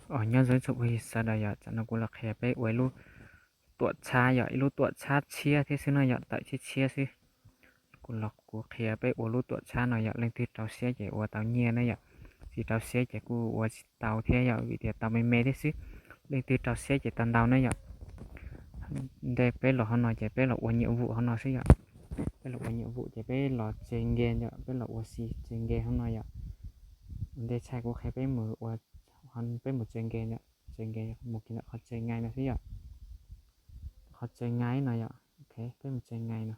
Os, nyob zoo txog phooj ywg sawv daws yom, tam no kuv los qhia peb ua ib lub tuam txhab yom, ib lub tuam txhab tshiab thiab xwb no yom, tawm tshiab tshiab xwb. Kuv los kuv qhia peb ua lub tuam txhab no yom, leej twg rau siab ces ua tau nyiaj na yom, tsis rau siab ces kuj ua tsis tau thiab yom, vim tias tau me me thiab xwb. Leej twg rau siab ces tau ntau na yom. Ntej peb los hauv no ces peb los ua nhiệm vụ hauv no xwb yom. Peb los ua nhiệm vụ ces peb los tse nge yom, peb los ua si tse nge hauv no yom. Ntej tshaj kuv qhia peb mus ua, peb mus tse nge yom, tse nge mus kiag ntawm qhov tse ngai no xwb yom. Qhov tse ngai no yom, ok, peb mus tse ngai no.